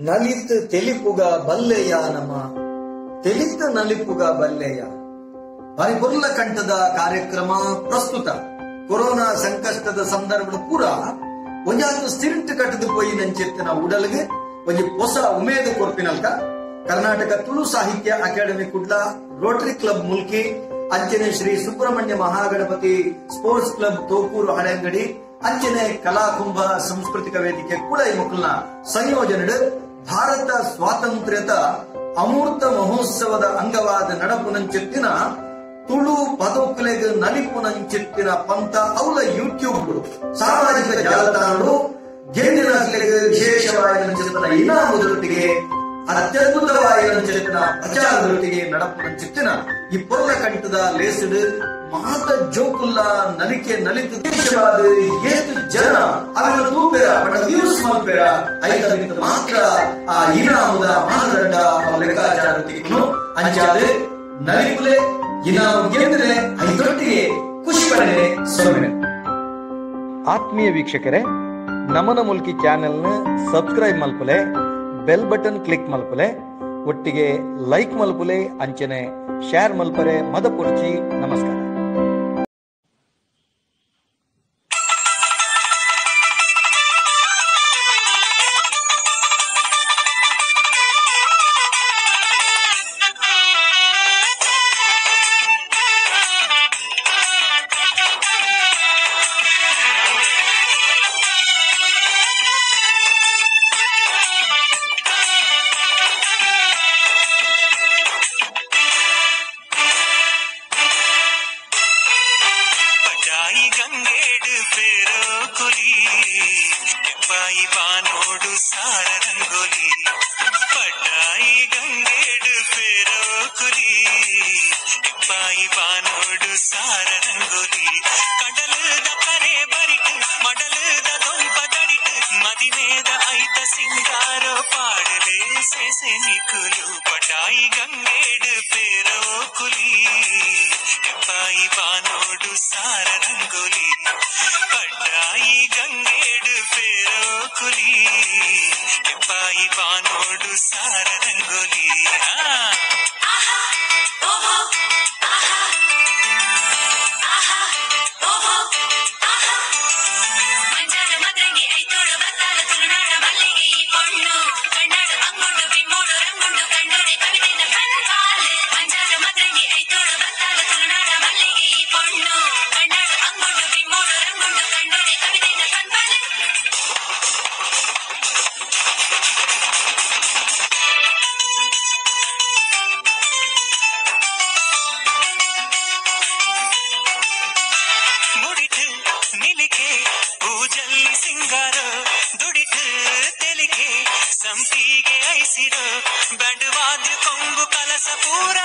ನಲಿತ್ ತೆಲಿಪುಗ ಬಲ್ಲೆಯ ನಮ ತೆಲಿತ ನಲಿಪುಗ ಬಲ್ಲೆಯ ಬಾರಿ ಕಂಠದ ಕಾರ್ಯಕ್ರಮ ಪ್ರಸ್ತುತ ಕೊರೋನಾ ಸಂಕಷ್ಟದ ಸಂದರ್ಭದ ಪೂರ ಒಂಜಾತು ಸ್ಥಿರಂಟು ಕಟ್ಟದು ಪೋಯಿ ನಂಚೆತ್ತಿನ ಉಡಲ್ಗೆ ಒಂಜಿ ಹೊಸ ಉಮೇದು ಕೊರ್ಪಿನಲ್ಕ Karnataka Tulu Sahitya academy Kudla, rotary club Mulki, ಅಂಚನೆ ಶ್ರೀ ಸುಬ್ರಹ್ಮಣ್ಯ ಮಹಾಗಣಪತಿ ಸ್ಪೋರ್ಟ್ಸ್ ಕ್ಲಬ್ ತೋಕೂರು ಹಳೆಂಗಡಿ, ಅಂಚನೆ ಕಲಾಕುಂಭ ಸಾಂಸ್ಕೃತಿಕ ವೇದಿಕೆ ಕುಳೈ ಮುಕುಲ್ನ ಸಂಯೋಜನೆ ಭಾರತ ಸ್ವಾತಂತ್ರ್ಯದ ಅಮೂರ್ತ ಮಹೋತ್ಸವದ ಅಂಗವಾದ ನಡಪುನಂಚೆತ್ತಿನ ತುಳು ಪದೋಕುಲೆಗ್ ನಲಿಪುನಂಚೆತ್ತಿನ ಪಂತ ಅವಲ ಯೂಟ್ಯೂಬ್ ಸಾಮಾಜಿಕ ಜಾಲತಾಣಗಳು ಗೆಂದಿನ ವಿಶೇಷವಾದ ಇನಾಮುದೊಟ್ಟಿಗೆ ಅತ್ಯದ್ಭುತವಾದ ಪ್ರಚಾರದೊಟ್ಟಿಗೆ ನಡಪುನಂಚೆತ್ತಿನ ಈ ಪೊರ್ಲ ಕಂಠದ ಲೇಸಿಡು ಮಾತ ಜೋಕುಲ್ಲ ನಲಿಕೆ ನಲಿತು ದೇಶವಾದ ಏತು ಜನ ಅವರ ತೂಪೆರ ಬಡ ವ್ಯೂಸ್ ಮಲ್ಪೆರ ಐತ ಮಾತ್ರ ಆ ಇನಾಮುದ ಮಾನದಂಡ ಲೆಕ್ಕಾಚಾರ ಅಂಚಾದ ನಲಿಪುಲೆ ಇನಾಮು ಗೆದ್ದರೆ ಐದೊಟ್ಟಿಗೆ ಖುಷಿ ಪಡೆನೆ ಸೊನ್ನೆ. ಆತ್ಮೀಯ ವೀಕ್ಷಕರೇ, ನಮನ ಮುಲ್ಕಿ ಚಾನೆಲ್ನ ಸಬ್ಸ್ಕ್ರೈಬ್ ಮಲ್ಪುಲೆ, ಬೆಲ್ ಬಟನ್ ಕ್ಲಿಕ್ ಮಲ್ಪುಲೆ, ಒಟ್ಟಿಗೆ ಲೈಕ್ ಮಲ್ಪುಲೆ, ಅಂಚನೆ ಶೇರ್ ಮಲ್ಪರೆ ಮದಪುರ್ಚಿ. ನಮಸ್ಕಾರ. ಪಟಾಯಿ ಗಂಗೇಡು ಪೇರೋ ಕುಲಿ ಕೆಂಪಾಯಿ ಬಾನೋಡು ಸಾರ ರಂಗೋಲಿ, ಪಟಾಯಿ ಗಂಗೇಡು ಪೇರೋ ಕುಲಿ ಕೆಂಪಾಯಿ ಬಾನೋಡು ಸಾರ ರಂಗೋಲಿ. ಸಂಪಿಗೆ ಐಸಿರು ಬಂಡವಾದ ಕೊಂಬು ಕಲಸ ಪೂರ